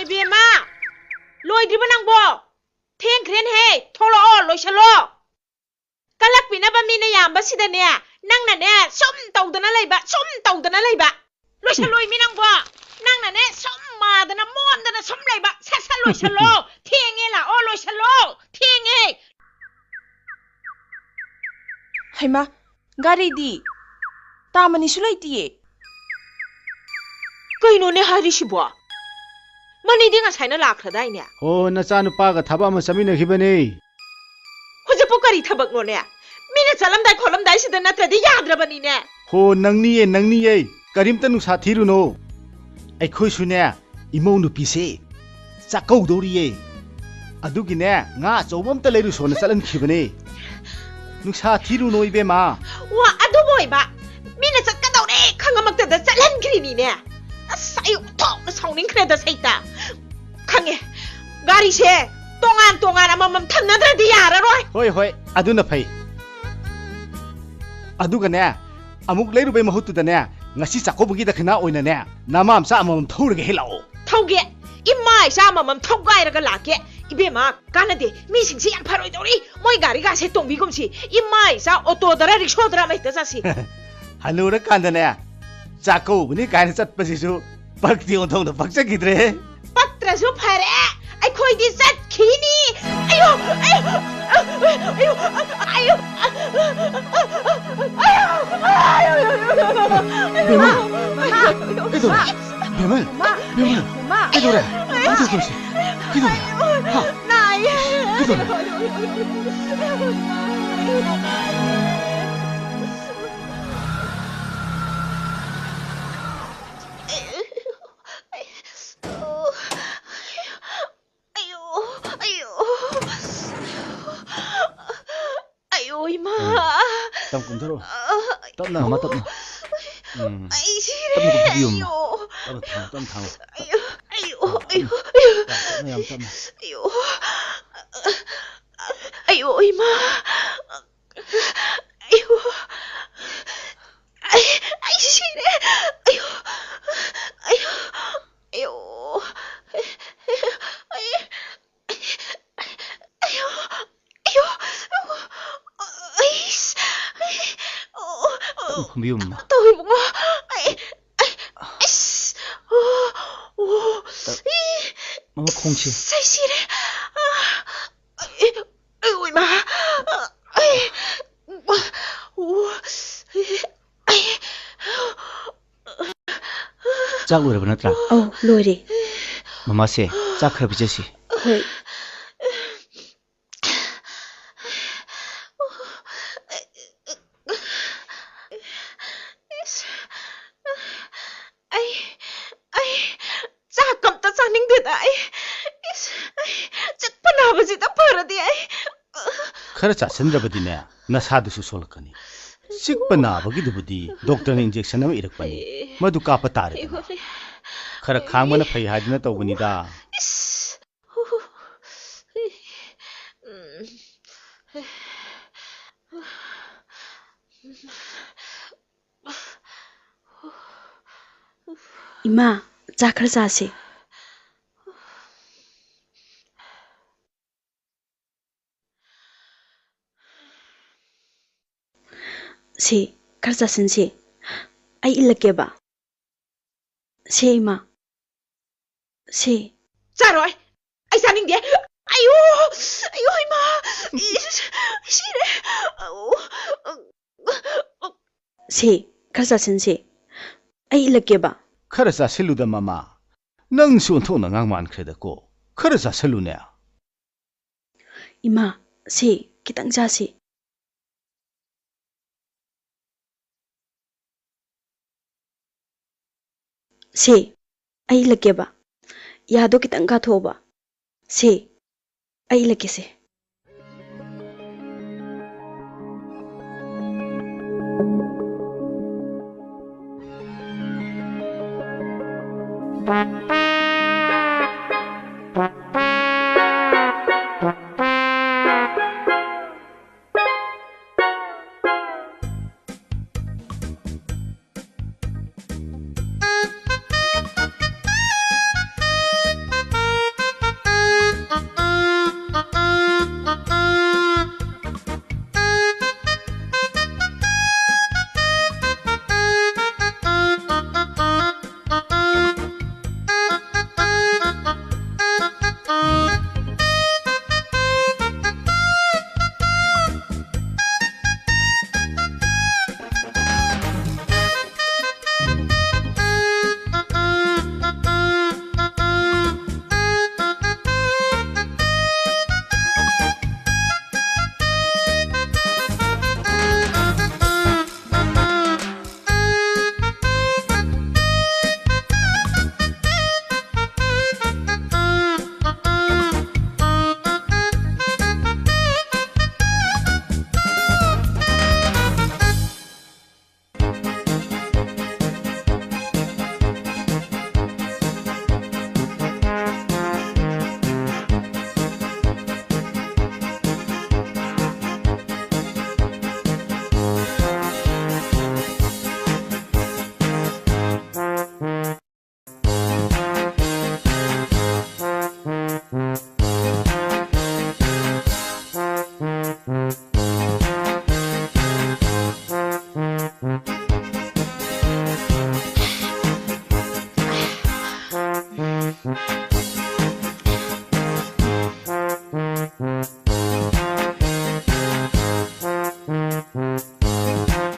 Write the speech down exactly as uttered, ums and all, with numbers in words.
ꯏꯕꯦꯝꯃ, ꯂꯣꯏꯗ꯭ꯔꯤꯕ ꯅꯪꯕꯣ? ꯊꯦꯡꯈ꯭ꯔꯦꯅꯦꯍꯦ, ꯊꯣꯛꯂꯛꯑꯣ, ꯂꯣꯏꯁꯜꯂꯣ꯫ ꯀꯜꯂꯛꯄꯤꯅꯕ ꯃꯤꯅ ꯌꯥꯝꯕꯁꯤꯗꯅꯦ, ꯅꯪꯅꯅꯦ ꯁꯨꯝ ꯇꯧꯗꯅ ꯂꯩꯕ, ꯁꯨꯝ ꯇꯧꯗꯅ ꯂꯩꯕ꯫ ꯂꯣꯏꯁꯜꯂꯣꯏꯃꯤ ꯅꯪꯕꯣ? ꯅꯪꯅꯅꯦ ꯁꯨꯝ ꯃꯥꯗꯅ ꯃꯣꯟꯗꯅ ꯁꯨꯝ ꯂꯩꯕ꯫ ꯁꯠ ꯁꯠ ꯂꯣꯏꯁꯜꯂꯣ꯫ ꯊꯦꯡꯉꯦ, ꯂꯥꯛꯑꯣ, ꯂꯣꯏꯁꯜꯂꯣ꯫ ꯊꯦꯡꯉꯦ꯫ ꯍꯩꯃꯥ, ꯒꯥꯔꯤꯗꯤ? ꯇꯥꯃꯅꯤꯁꯨ ꯂꯩꯇꯤꯌꯦ꯫ ꯀꯩꯅꯣꯅꯦ ꯍꯥꯏꯔꯤꯁꯤꯕꯣ? ꯃꯅꯤꯗꯤ ꯉꯁꯥꯏꯅ ꯂꯥꯛꯈ꯭ꯔꯗꯥꯏꯅꯦ? ꯍꯣ, ꯅꯆꯥꯅꯨꯄꯥꯒ ꯊꯕꯛ ꯑꯃ ꯆꯠꯃꯤꯟꯅꯈꯤꯕꯅꯦ꯫ ꯍꯧꯖꯤꯛꯄꯨ ꯀꯔꯤ ꯊꯕꯛꯅꯣꯅꯦ? ꯃꯤꯅ ꯆꯠꯂꯝꯗꯥꯏ ꯈꯣꯠꯂꯝꯗꯥꯏꯁꯤꯗ ꯅꯠꯇ꯭ꯔꯗꯤ ꯌꯥꯗ꯭ꯔꯕꯅꯤꯅꯦ꯫ ꯍꯣ, ꯅꯪꯅꯤꯌꯦ, ꯅꯪꯅꯤꯌꯦ꯫ ꯀꯔꯤꯝꯇ ꯅꯨꯡꯁꯥ ꯊꯤꯔꯨꯅꯣ꯫ ꯑꯩꯈꯣꯏꯁꯨꯅꯦ, ꯏꯃꯧ ꯅꯨꯄꯤꯁꯦ ꯆꯥꯛꯀꯧꯗꯧꯔꯤꯌꯦ꯫ ꯑꯗꯨꯒꯤꯅꯦ, ꯉꯥ ꯑꯆꯧꯕ ꯑꯝꯇ ꯂꯩꯔꯨꯁꯣꯅ ꯆꯠꯍꯟꯈꯤꯕꯅꯦ꯫ ꯅꯨꯡꯁꯥ ꯊꯤꯔꯨꯅꯣ, ꯏꯕꯦꯝꯃ꯫ ꯋꯥ, ꯑꯗꯨꯕꯨ ꯑꯣꯏꯕ, ꯃꯤꯅ ꯆꯠꯀꯗꯧꯔꯦ ꯈꯪꯉꯃꯛꯇꯗ ꯆꯠꯍꯟꯈ꯭ꯔꯤꯅꯤꯅꯦ꯫ ꯑꯁ, ꯑꯩ ꯑꯣꯟꯊꯣꯛꯅ ꯁꯥꯎꯅꯤꯡꯈ꯭ꯔꯦꯗ, ꯁꯩꯇ꯫ ꯈꯪꯉꯦ, ꯒꯥꯔꯤꯁꯦ ꯇꯣꯉꯥꯟ ꯇꯣꯉꯥꯟ ꯑꯃꯃꯝ ꯊꯝꯅꯗ꯭ꯔꯗꯤ ꯌꯥꯔꯔꯣꯏ꯫ ꯍꯣꯏ, ꯍꯣꯏ, ꯑꯗꯨꯅ ꯐꯩ꯫ ꯑꯗꯨꯒꯅꯦ, ꯑꯃꯨꯛ ꯂꯩꯔꯨꯕꯩ ꯃꯍꯨꯠꯇꯨꯗꯅꯦ, ꯉꯁꯤ ꯆꯥꯛꯀꯧꯕꯒꯤ ꯗꯈꯤꯅꯥ ꯑꯣꯏꯅꯅꯦ, ꯅꯃꯥ ꯃꯆꯥ ꯑꯃꯃꯝ ꯊꯧꯔꯒ ꯍꯦꯛ ꯂꯥꯛꯑꯣ꯫ ꯊꯧꯒꯦ, ꯏꯃꯥ ꯏꯆꯥ ꯑꯃꯃꯝ ꯊꯧꯒꯥꯏꯔꯒ ꯂꯥꯛꯀꯦ꯫ ꯏꯕꯦꯝꯃ, ꯀꯥꯟꯅꯗꯦ, ꯃꯤꯁꯤꯡꯁꯤ ꯌꯥꯝ ꯐꯔꯣꯏꯗꯧꯔꯤ꯫ ꯃꯣꯏ ꯒꯥꯔꯤꯒꯥꯁꯦ ꯇꯣꯡꯕꯤꯒꯨꯝꯁꯤ꯫ ꯏꯃꯥ ꯏꯆꯥ ꯑꯣꯇꯣꯗꯔ ꯔꯤꯛꯁꯣꯗꯔ ꯑꯃ ꯍꯦꯛꯇ ꯆꯠꯁꯤ꯫ ꯍꯜꯂꯨꯔꯀꯥꯟꯗꯅꯦ, ꯆꯥꯛꯀꯧꯕꯅꯤ ꯀꯥꯏꯅ ꯆꯠꯄꯁꯤꯁꯨ ꯄꯛꯇꯤ ꯑꯣꯟꯊꯣꯛꯅ ꯄꯛꯆꯈꯤꯗ꯭ꯔꯦꯍꯦ꯫ ꯄꯛꯇ꯭ꯔꯁꯨ ꯐꯔꯦ, ꯑꯩꯈꯣꯏꯗꯤ ꯆꯠꯈꯤꯅꯤ꯫ ꯑꯌꯣ, ꯑꯌꯣ, ꯑꯌꯣ, ꯑꯌꯣ, ꯑꯌꯣ, ꯑꯌꯣ, ꯑꯌꯣ, ꯕꯦꯝꯃ, ꯀꯩꯗꯧꯔꯦ? ꯕꯦꯝꯃ, ꯕꯦꯝꯃ, ꯀꯩꯗꯧꯔꯦ? ꯀꯩꯗꯧꯔꯦ ꯇꯧꯔꯤꯁꯦ? ꯀꯩꯗꯧꯔꯦ? ꯍꯥ? ꯅꯥꯏꯌꯦ꯫ ꯀꯩꯗꯧꯔꯦ? ꯑꯌꯣ, ꯑꯌꯣ, ꯑꯌꯣ, ꯏꯃꯥ꯫ ꯍꯣꯏ꯫ ꯇꯞ ꯀꯨꯝꯊꯔꯛꯑꯣ꯫ ꯑ, ꯇꯞꯅ, ꯃꯃꯥ, ꯇꯞꯅ꯫ ꯎꯝ꯫ ꯑꯩ ꯁꯤꯔꯦ꯫ ꯇꯞꯅ ꯀꯨꯝꯊꯕꯤꯌꯨ, ꯃꯃꯥ꯫ ꯑꯌꯣ꯫ ꯇꯞꯅ ꯊꯥꯡꯉꯣ, ꯇꯞꯅ ꯊꯥꯡꯉꯣ꯫ ꯑꯌꯣ, ꯑꯌꯣ, ꯑꯌꯣ, ꯑꯌꯣ꯫ ꯌꯥꯝ ꯇꯞꯅ, ꯌꯥꯝ ꯇꯞꯅ꯫ ꯑꯌꯣ꯫ ꯑꯌꯣ, ꯏꯃꯥ꯫ ꯑꯌꯣ꯫ ꯑꯩ, ꯑꯩ ꯁꯤꯔꯦ꯫ ꯑꯌꯣ꯫ ꯑꯌꯣ꯫ ꯑꯌꯣ꯫ ꯐꯝꯕꯤꯌꯨ, ꯃꯃꯥ꯫ ꯇꯧ, ꯏꯕꯨꯡꯉꯣ꯫ ꯑꯩ, ꯑꯩ, ꯑꯁ, ꯑꯣ, ꯑꯣ, ꯏ, ꯃꯃꯥ, ꯈꯣꯡꯁꯦ꯫ ꯑꯁ, ꯑꯩ ꯁꯤꯔꯦ꯫ ꯑ, ꯑꯩ, ꯑꯩ, ꯑꯣꯏꯃꯥ꯫ ꯑꯩ, ꯑꯣ, ꯑꯩ, ꯆꯥꯛ ꯂꯣꯏꯔꯕ ꯅꯠꯇ꯭ꯔꯥ? ꯑꯧ, ꯂꯣꯏꯔꯦ꯫ ꯃꯃꯥꯁꯦ, ꯆꯥꯛ ꯈꯔ ꯄꯤꯖꯁꯤ꯫ ꯍꯣꯏ꯫ ꯑꯩ, ꯑꯩ ꯆꯥꯛ ꯑꯝꯇ ꯆꯥꯅꯤꯡꯗꯦꯗ꯫ ꯑꯩ, ꯏꯁ, ꯑꯩ ꯆꯤꯛꯄ ꯅꯥꯕꯁꯤꯗ ꯐꯔꯗꯤ ꯑꯩ꯫ ꯈꯔ ꯆꯥꯁꯤꯟꯗ꯭ꯔꯕꯗꯤꯅꯦ, ꯅꯁꯥꯗꯨꯁꯨ ꯁꯣꯜꯂꯛꯀꯅꯤ꯫ ꯆꯤꯛꯄ ꯅꯥꯕꯒꯤꯗꯨꯕꯨꯗꯤ ꯗꯣꯛꯇꯔꯅ ꯏꯟꯖꯦꯛꯁꯟ ꯑꯃ ꯏꯔꯛꯄꯅꯤ꯫ ꯃꯗꯨ ꯀꯥꯞꯄ ꯇꯥꯔꯦꯗꯅ꯫ ꯈꯔ ꯈꯥꯡꯕꯅ ꯐꯩ ꯍꯥꯏꯗꯨꯅ ꯇꯧꯕꯅꯤꯗ꯫ ꯏꯁ꯫ ꯏꯃꯥ, ꯆꯥ ꯈꯔ ꯆꯥꯁꯤ꯫ ꯁꯦ, ꯈꯔ ꯆꯥꯁꯤꯟꯁꯦ꯫ ꯑꯩ ꯏꯜꯂꯛꯀꯦꯕ꯫ ꯁꯦ, ꯏꯃꯥ꯫ ꯁꯦ꯫ ꯆꯥꯔꯣꯏ꯫ ꯑꯩ ꯆꯥꯅꯤꯡꯗꯦ꯫ ꯑꯌꯣ! ꯑꯌꯣ, ꯏꯃꯥ! ꯏꯁ, ꯁꯤꯔꯦ! ꯑꯧ! ꯁꯦ, ꯈꯔ ꯆꯥꯁꯤꯟꯁꯦ꯫ ꯑꯩ ꯏꯜꯂꯛꯀꯦꯕ꯫ ꯈꯔ ꯆꯥꯁꯤꯜꯂꯨꯗ, ꯃꯃꯥ꯫ ꯅꯪꯁꯨ ꯑꯣꯟꯊꯣꯛꯅ ꯑꯉꯥꯡ ꯃꯥꯟꯈ꯭ꯔꯦꯗꯀꯣ꯫ ꯈꯔ ꯆꯥꯁꯤꯜꯂꯨꯅꯦ꯫ ꯏꯃꯥ, ꯁꯦ, ꯈꯤꯇꯪ ꯆꯥꯁꯦ꯫ ꯁꯦ, ꯑꯩ ꯏꯜꯂꯛꯀꯦꯕ꯫ ꯌꯥꯗꯣ ꯈꯤꯇꯪ ꯀꯥꯊꯣꯛꯑꯣꯕ꯫ ꯁꯦ, ꯑꯩ ꯏꯜꯂꯛꯀꯦꯁꯦ꯫